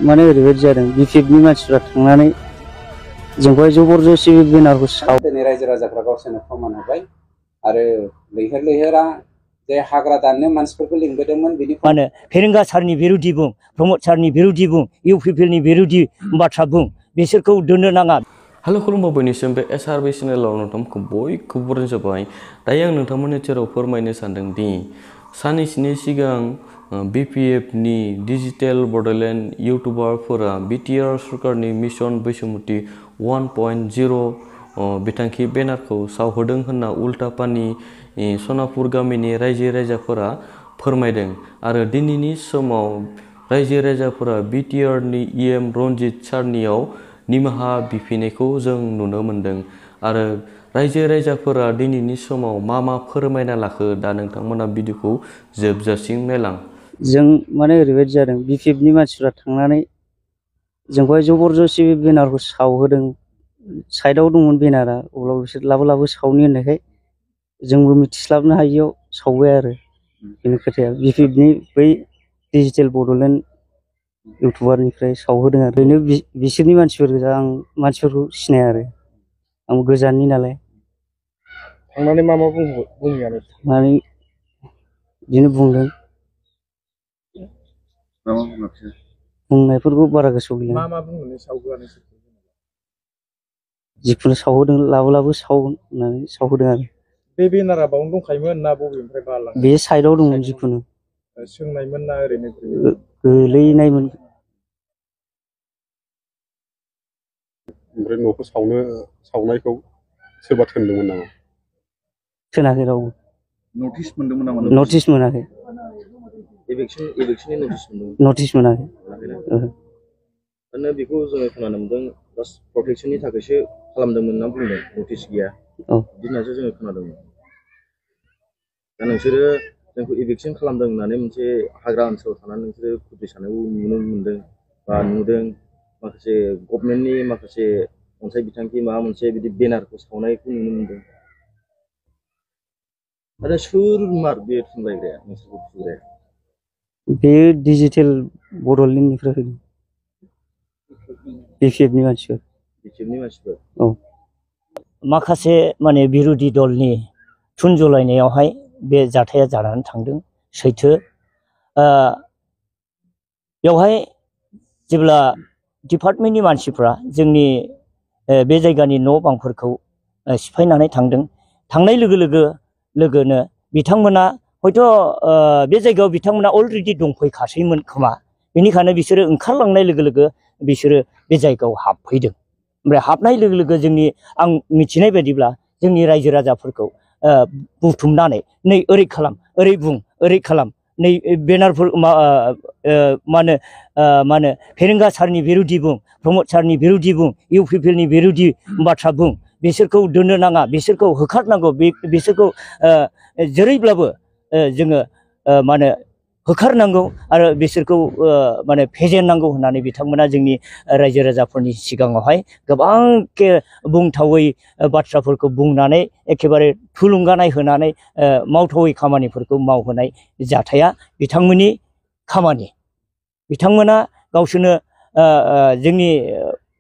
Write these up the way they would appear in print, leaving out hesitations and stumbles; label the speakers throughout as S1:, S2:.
S1: माने ओरैबायदि जादों बिपिएफनि मानसिफ्रा थांनानै जोंखौहाय जबरदस्ति बेनारखौ सावदों।
S2: रायजो राजाफ्रा गावसोरनो फोरमान होबाय आरो लैहोर लैहोरा जे हाग्रा दाननो मानसिफोरखौ लिंबोदोंमोन बिनि
S3: माने फेरेंगा सारनि बिरुदि बुं, प्रमद सारनि बिरुदि बुं, इउपिपिएलनि बिरुदि बाथ्रा बुं, बिसोरखौ दोननो नाङा।
S4: हेलो खुलुमबाय बयनिसिम बे एसआरबि चेनेलाव नोंथांमोनखौ बयखौबो बरायनाय जाबाय। दायो आं नोंथांमोननि सेराव फोरमायनो सानदों दि साननैसोनि सिगां बिपिएफनि डिजिटेल बड'लेण्ड इउटुबारफोरा बिटिआर सरकारनि मिशन बैसोमुथि 1.0 बिथांखि बेनारखौ सावहोदों होनना उल्टापानि सनापुर गामिनि रायजो राजाफोरा फोरमायदों आरो दिनैनि समाव रायजो राजाफोरा बिटिआरनि इएम रनजित सारनियाव निमाहा बिफिननायखौ जों नुनो मोनदों आरो रायजो राजाफोरा दिनैनि समाव मा फोरमायना लाखो दा नोंथांमोना भिडिअखौ जोबजासिम नायलां।
S1: जों माने ओरैबायदि जादों बिपिएफनि मानसिफ्रा थांनानै जोंखौहाय जबरदस्ति बेनारखौ सावहोदों। साइडआव दंमोन बेनारा, अब्लाबो बिसोर लाबो सावनि होननायखाय जोंबो मिथिस्लाबनो हायियाव सावबाय आरो बेनि खोथाया। बिपिएफनि बै डिजिटेल बड'लेण्ड इउटुबारनिफ्राय सावहोदों आरो ओरैनो बिसोरनि मानसिफोर गोजा, आं मानसिफोरखौ सिनाया आरो आं गोजाननि नालाय।
S5: थांनानै मा बुङो आरो
S1: थांनानै बिदिनो बुंदों, बुंनायफोरखौ बारा गोसोआव गैला।
S5: मा बुंनानै सावहोआनो
S1: जिखुनु सावहोदों, लाबो साव होननानै सावहोदों आरो।
S5: बे बेनारा बावनो दंखायोमोन ना बबेनिफ्राय बारलांनाय?
S1: बे साइडआव दंमोन, जिखुनु
S5: सोंनायमोन ना ओरैनो
S1: गोलैनायमोन।
S6: ओमफ्राय न'खौ सावनायखौ सोरबा थोनदोंमोन नामा?
S1: थोनाखै रावबो।
S5: नटिस मोनदोंमोन नामा?
S1: नटिस मोनाखै।
S5: एभिक्सननि नटिस मोनदोंमोन?
S1: नटिस मोनाखै।
S5: माने बेखौ जोङो खोनानो मोनदों जास्ट प्रटेक्सननि थाखायसो खालामदोंमोन होनना बुंदों, नटिस गैया बिदिनासो जोङो खोनादोंमोन। दा नोंसोरो जोंखौ एभिक्सन खालामदों होननानै मोनसे हाग्रा ओनसोलाव थानानै नोंसोरो खुद्रिसानायखौ नुनो मोनदों बा नुदों। माखासे गभर्नमेन्टनि माखासे अनसाय बिथांखि माबा मोनसे बिदि बेनारखौ सावनायखौ नुनो मोनदों। आरो सोर मार बे थुनलायग्राया नोंसोरखौ थुग्राया?
S1: बे डिजिटेल बड'लेण्डनिफ्राय फैदों, बिपिएफनि मानसिफोर। औ,
S3: माखासे माने बिरोधि दलनि थुनजलायनायावहाय बे जाथाया जानानै थांदों, सैथो। बेवहाय जेब्ला डिपार्टमेन्टनि मानसिफ्रा जोंनि बे जायगानि न' बांफोरखौ सिफायनानै थांदों, थांनाय लोगोनो बिथांमोना हयथ' बे जायगायाव बिथांमोना अलरेडि दंफैखासैमोन खोमा, बेनिखायनो बिसोरो ओंखारलांनाय लोगो बिसोरो बे जायगायाव हाबफैदों। ओमफ्राय हाबनाय लोगो जोंनि आं मिथिनाय बायदिब्ला जोंनि रायजो राजाफोरखौ बुथुमनानै नै ओरै खालाम, ओरै बुं, ओरै खालाम, नै बेनारफोर मा होनो फेरेंगा सारनि बिरुदि बुं, प्रमद सारनि बिरुदि बुं, इउपिपिएलनि बिरुदि बाथ्रा बुं, बिसोरखौ दोननो नाङा, बिसोरखौ होखारनांगौ, बिसोरखौ जेरैब्लाबो जोङो होखारनांगौ आरो बिसोरखौ फेजेननांगौ होननानै बिथांमोना जोंनि रायजो राजाफोरनि सिगाङावहाय गोबां बुंथावै बाथ्राफोरखौ बुंनानै एखेबारे थुलुंगानाय होनानै मावथावै खामानिफोरखौ मावहोनाय जाथाया बिथांमोननि खामानि। बिथांमोना गावसोरनो जोंनि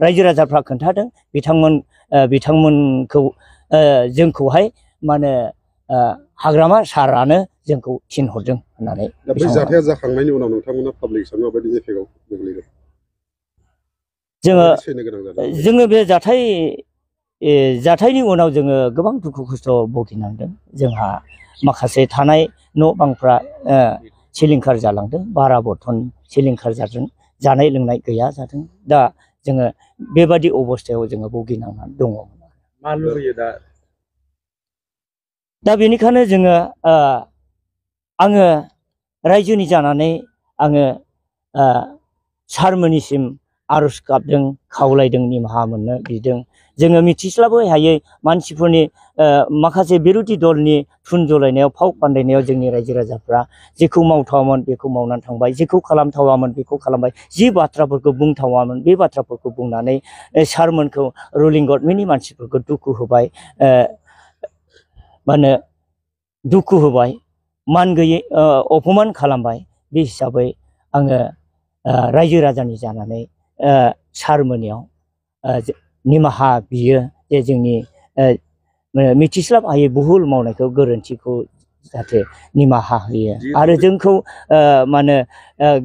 S3: रायजो राजाफ्रा खोन्थादों, बिथांमोनखौ जोंखौहाय हाग्रामा सारानो जोंखौ थिनहरदों होननानै।
S6: दा बै जाथाया जाखांनायनि उनाव नोंथांमोना पाब्लिक हिसाबै माबायदि एफेक्टआव गोग्लैगोन?
S3: जोङो बे जाथायनि उनाव जोङो गोबां दुखु खस्थ' भुगिनांदों। जोंहा माखासे थानाय न' बांफ्रा सिलिंखार जालांदों, बारा बर्तन सिलिंखार जादों, जानाय लोंनाय गैया जादों। दा जोङो बेबादि अबस्थायाव जोङो भुगिनांनानै दङ।
S5: मा लुबैयो
S3: दा बेनिखायनो जोङो आङो रायजोनि जानानै आङो सारमोननिसिम आर'ज गाबदों, खावलायदों, निमाहा मोननो बिदों। जोङो मिथिस्लाबै हायै मानसिफोरनि माखासे बिरोधि दलनि थुनजलायनायाव, फाव फान्दायनायाव जोंनि रायजो राजाफ्रा जेखौ मावथावामोन बेखौ मावनानै थांबाय, जेखौ खालामथावामोन बेखौ खालामबाय, जि बाथ्राफोरखौ बुंथावामोन बे बाथ्राफोरखौ बुंनानै सारमोनखौ, रुलिं गभर्नमेन्टनि मानसिफोरखौ दुखु होबाय, दुखु होबाय, मान गैयै अपमान खालामबाय। बे हिसाबै आङो रायजो राजानि जानानै सारमोननियाव निमाहा बियो जे जोंनि मिथिस्लाब हायै भुल मावनायखौ गोरोन्थिखौ जाहाथे निमाहा होयो आरो जोंखौ मा होनो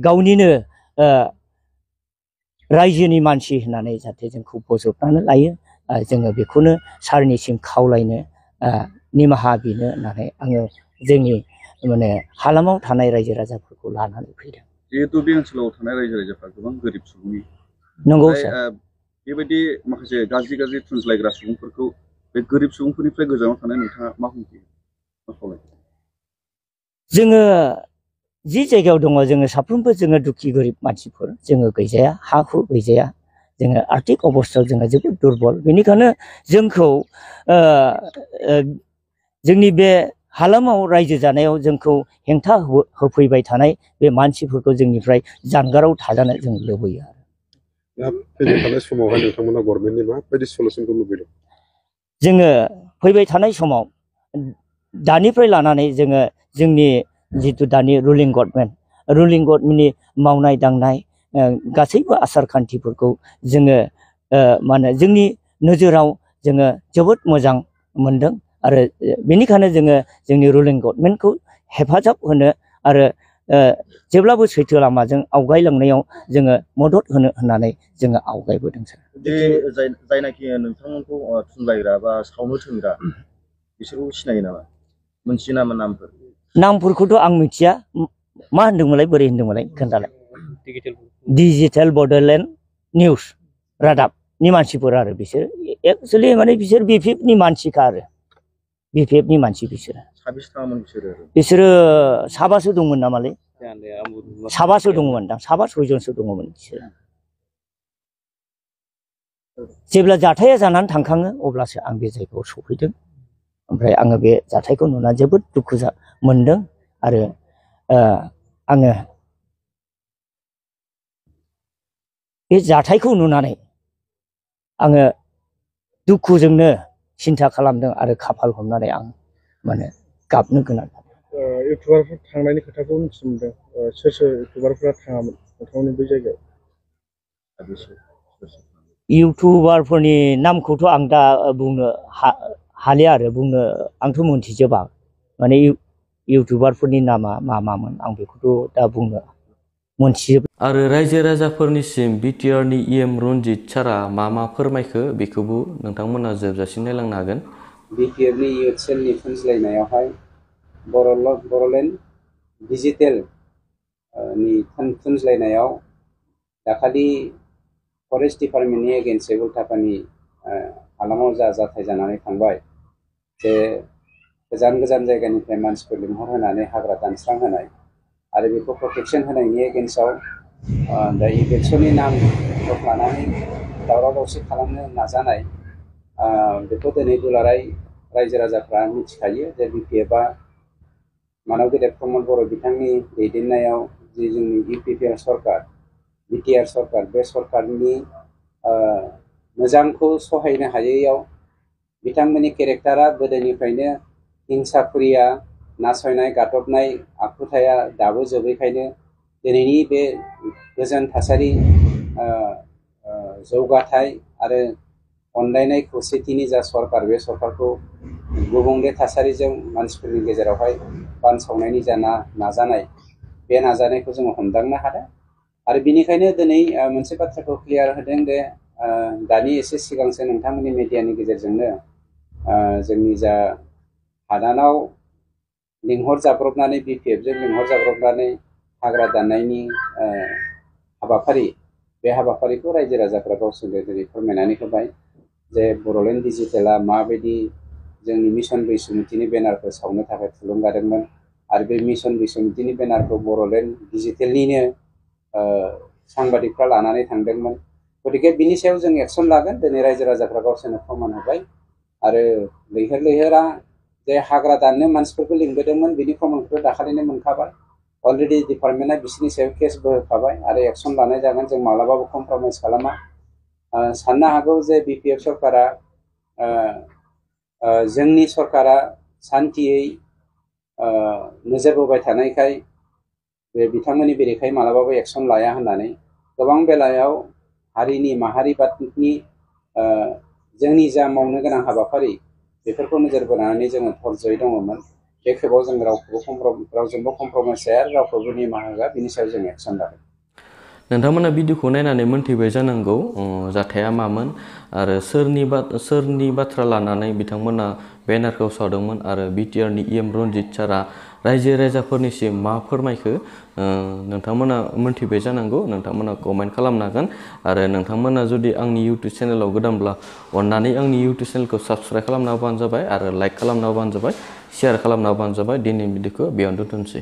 S3: गावनिनो रायजोनि मानसि होननानै जाहाथे जोंखौ बजबनानै लायो जोङो बेखौनो सारनिसिम खावलायनो निमाहा बिनो होननानै आङो जोंनि माने हालामाव थानाय रायजो राजाफोरखौ लानानै फैदों।
S7: जिहेतु बे ओनसोलाव थानाय रायजो राजाफ्रा गोबां गोरिब सुबुंनि
S3: नंगौ सार
S7: बेबायदि माखासे गाज्रि थुनज्लायग्रा सुबुंफोरखौ बे गोरिब सुबुंफोरनिफ्राय गोजानाव थानाय नोंथाङा मा बुंफिनो मा खावलायो?
S3: जोङो जि जायगायाव दङ जोङो साफ्रोमबो जोङो दुखि गोरिब मानसिफोर जोङो गैजाया हा हु गैजाया जोङो आर्थिक अबस्थायाव जोङो जोबोद दुरबल बेनिखायनो जोंखौ जोंनि बे हालामाव रायजो जानायाव जोंखौ हेंथा होफैबाय थानाय बे मानसिफोरखौ जोंनिफ्राय जानगाराव थाजानो जों लुबैयो आरो
S6: दा फैबाय थानाय समावहाय नोंथांमोना गभर्नमेन्टनि माबायदि सलुसनखौ लुबैदों?
S3: जोङो फैबाय थानाय समाव दानिफ्राय लानानै जोङो जोंनि जिथु दानि रुलिं गभर्नमेन्टनि मावनाय दांनाय गासैबो आसार खान्थिफोरखौ जोङो मा होनो जोंनि नोजोराव जोङो जोबोद मोजां मोनदों आरो बेनिखायनो जोङो जोंनि रुलिं गभर्नमेन्टखौ हेफाजाब होनो आरो जेब्लाबो सैथो लामाजों आवगायलांनायाव जोङो मदद होनो होननानै जोङो आवगायबोदों सार।
S5: जायनाखि नोंथांमोनखौ थुनलायग्रा बा सावनो थोनग्रा बिसोरखौ सिनायो नामा? मोनथियो नामा नामफोर?
S3: नामफोरखौथ' आं मिथिया मा होनदोंमोनलाय बोरै होनदोंमोनलाय खोन्थालाय? डिजिटेल बड'लेण्ड निउस रादाबनि मानसिफोर आरो बिसोर एक्सुवेलि माने बिसोर BPFनि मानसिखा आरो BPFनि मानसि बिसोरो।
S5: साबेसे थाङामोन
S3: बिसोरो साबासो दंमोन नामालै साबासो दंमोन दां साबा सयजनसो दङमोन बिसोरो। जेब्ला जाथाया जानानै थांखाङो अब्लासो आं बे जायगायाव सफैदों ओमफ्राय आङो बे जाथायखौ नुनानै जोबोद दुखु मोनदों आरो आङो बे जाथायखौ नुनानै आङो दुखुजोंनो सिन्था खालामदों आरो खाफाल हमनानै आं माने गाबनो गोनां जादों।
S8: इउटुबारफोर थांनायनि खोथाखौ मिथिनो मोनदों सोर सोर इउटुबारफोरा थाङामोन नोंथांमोननि बै जायगायाव?
S3: इउटुबारफोरनि नामखौथ' आं दा बुंनो हालिया आरो बुंनो आंथ' मोनथिजोबा माने इउटुबारफोरनि नामा मामोन आं बेखौथ' दा बुंनो मोनथिजोबा।
S4: आरो रायजो राजाफोरनिसिम BTRनि EM रन्जित सारा मा फोरमायखो बेखौबो नोंथांमोना जोबजासिम नायलांनो हागोन।
S2: BPFनि इयुथ सेलनि थुनज्लायनायावहाय बर'लेण्ड डिजिटेल नि थुनज्लायनायाव दाखालि फरेस्ट डिपार्टमेन्टनि एगेन्स्टै उल्थापानि हालामाव जा जाथाय जानानै थांबाय जे गोजान गोजान जायगानिफ्राय मानसिफोर लिंहरहोनानै हाग्रा दानस्रांहोनाय आरो बेखौ प्रटेक्सन होनायनि एगेन्स्टआव दा इलेक्सननि नाम लानानै दावराव दावसि खालामनो नाजानाय बेखौ दिनै दुलाराय रायजो राजाफ्रा मिथिखायो जे BPFआ मानव गेदेर प्रमद बर' बिथांनि दैदेननायाव जि जोंनि UPPR सरकार BTR सरकार बे सरकारनि मोजांखौ सहायनो हायैयाव बिथांमोननि केरेक्टारा गोदोनिफ्रायनो हिंसाफुरिया नासयनाय गादबनाय आखुथाया दाबो जोबैखायनो दिनैनि बे गोजोन थासारि जौगाथाय आरो अनलायनाय खौसेथिनि जा सरकार बे सरकारखौ गुबुंले थासारिजों मानसिफोरनि गेजेरावहाय बानसावनायनि जा नाजानाय बे नाजानायखौ जोङो हमदांनो हादों आरो बिनिखायनो दिनै मोनसे बाथ्राखौ क्लियार होदों दे दानि एसे सिगांसो नोंथांमोननि मिडियानि गेजेरजोंनो जोंनि जा हादानाव लिंहरजाब्रबनानै BPFजों लिंहरजाब्रबनानै हाग्रा दाननायनि हाबाफारि बे हाबाफारिखौ रायजो राजाफ्रा गावसोरनो दिनै फोरमायनानै होबाय जे बर'लेण्ड डिजिटेला माबायदि जोंनि मिशन बैसुमुतिनि बेनारखौ सावनो थाखाय थुलुंगादोंमोन आरो बे मिशन बैसुमुतिनि बेनारखौ बर'लेण्ड डिजिटेलनिनो सांबादिकफ्रा लानानै थांदोंमोन। गतिके बिनि सायाव जों एक्सन लागोन दिनै रायजो राजाफ्रा गावसोरनो फोरमान होबाय आरो लैहोरा जे हाग्रा दाननो मानसिफोरखौ लिंबोदोंमोन बिनि प्रमानखौथ' दाखालिनो मोनखाबाय अलरेडि डिपार्टमेन्टआ बिसोरनि सायाव केसबो होखाबाय आरो एक्सन लानाय जागोन जों मालाबाबो कमप्रमाइज खालामा साननो हागौ जे BPF सरकारा जोंनि सरकारा सान्थियै नोजोर बोबाय थानायखाय बे बिथांमोननि बेरेखायै मालाबाबो एक्सन लाया होननानै गोबां बेलायाव हारिनि माहारिबादनि जोंनि जा मावनो गोनां हाबाफारि बेफोरखौ नोजोर बोनानै जोङो धर्जयै दङमोन। बे खेबाव जों रावजोंबो कमप्रमाइस जाया, रावखौबो निमाहा होआ, बिनि सायाव जों एक्सन लागोन।
S4: नोंथांमोना भिडिअखौ नायनानै मोनथिबाय जानांगौ जाथाया मामोन आरो सोरनि बाथ्रा लानानै बिथांमोना बेनारखौ सावदोंमोन आरो बिटिआरनि EM रन्जित सारा रायजो राजाफोरनिसिम मा फोरमायखो नोंथांमोना मोनथिबाय जानांगौ। नोंथांमोना कमेन्ट खालामनो हागोन आरो नोंथांमोना जुदि आंनि इउटुब चेनेलाव गोदानब्ला अननानै आंनि इउटुब चेनेलखौ साबस्क्राइब खालामना होबानो जाबाय आरो लाइक खालामना होबानो जाबाय, शेयार खालामना होबानो जाबाय। दिनैनि भिडिअखौ बेयावनो दोनथ'नोसै।